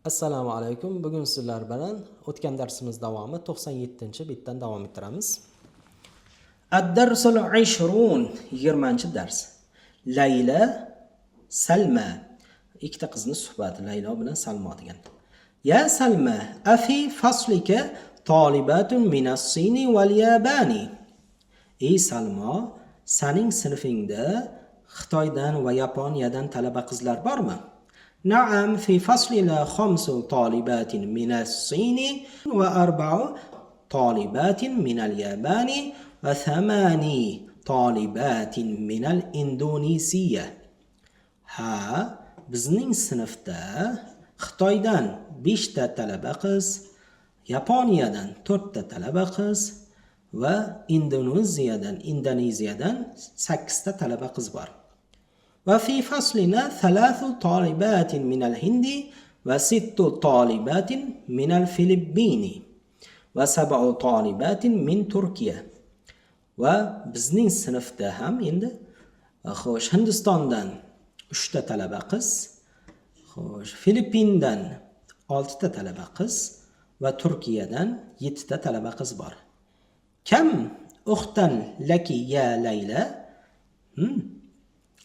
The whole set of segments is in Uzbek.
Assalomu alaykum. Bugun sizlar bilan o'tgan darsimiz davomi 97-betdan davom ettiramiz. Ad-darsul 20, 20-dars. Layla, Salma. Ikkita qizni suhbati, Laylo bilan Salmo degan. Ya Salma, afi faslika talibatun minas-sini wal yabani. Ey Salmo, saning sinfingda Xitoydan va Yaponiyadan talaba qizlar bormi? Naam, fi faslina khamsu talibatin minas-sini va arba'u talibatin minal yabani va thamani talibatin minal indonesiya. Ha, bizning sinfda Xitoydan 5 ta talaba qiz, Yaponiyadan 4 ta talaba qiz va Indoneziyadan 8 ta talaba qiz bor. Va fi faslina thalathu talibatin minal hindi va sittu talibatin minal filippini va sab'u talibatin min Turkiya. Va bizning sinfda ham endi, xo'sh, Hindistondan 3 ta talaba qiz, xo'sh, Filippindan 6 ta talaba qiz va Turkiyadan 7 ta talaba qiz bor. Kam uxtan laki ya Layla?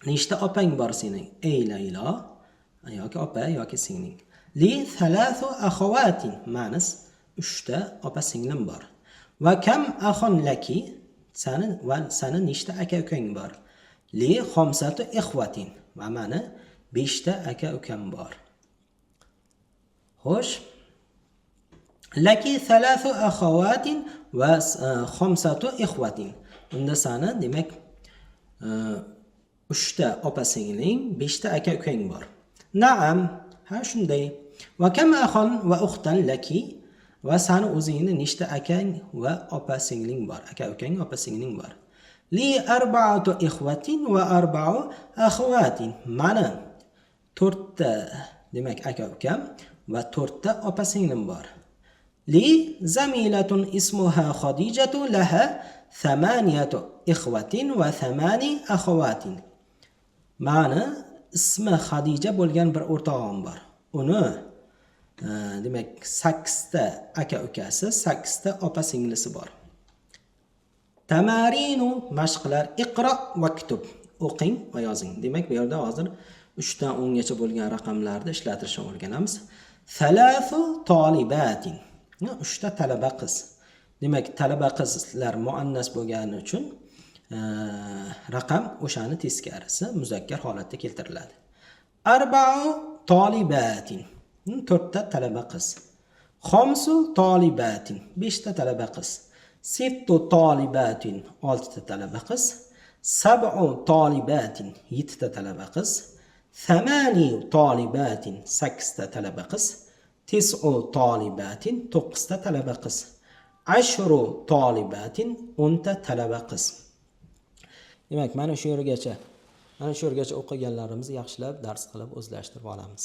Nechta opang bor sening, ey Laylo? Yoki opa yoki singling. Li thalathu akhawatin. Mani uchta opa singlim bor. Va kam axon laki? Sani nechta aka ukang bor? Li xomsatu ikhwatin. Va mani 5 ta aka ukam bor. Xo'sh. Laki thalathu akhawatin va xomsatu ikhwatin. Unda sani, demak, uchta opa singling, 5 ta aka ukang bor. Naam, ha, shunday. Va kam axon va uxtan laki? Va sani o'zingni nechta akang va opa singling bor? Aka ukang, opa singling bor. Li arba'atu ikhwatin va arba'u akhwatin. Mani to'rtta, demak, aka ukam va to'rtta opa singlim bor. Li zamilatun ismuha Khadijatu, laha thamaniyatu ikhwatin va thamani akhawatin. Mani ismi Xadija bo'lgan bir o'rtog'im bor. Uni demak, 8 ta aka ukasi, 8 ta opa singlisi bor. Tamarinu, mashqlar. Iqro vaktub. O'qing va yozing. Demak, bu yerda hozir 3 dan 10 gacha bo'lgan raqamlarni ishlatishni o'rganamiz. Thalathu talibatin. 3 ta talaba qiz. Demak, talaba qizlar muannas bo'lgani uchun raqam o'shani teskarisi, muzakkar holatda keltiriladi. Arba'u talibatin. To'rtta talaba qiz. Xomsu talibatin. 5 ta talaba qiz. Sittu talibatin. 6 ta talaba qiz. Sab'u talibatin. 7 ta talaba qiz. Thamani talibatin. 8 ta talaba qiz. Tis'u talibatin. 9 ta talaba qiz. Ashru talibatin. 10 ta talaba qiz. Demak, mana shu yergacha o'qiganlarimizni yaxshilab dars qilib o'zlashtirib olamiz.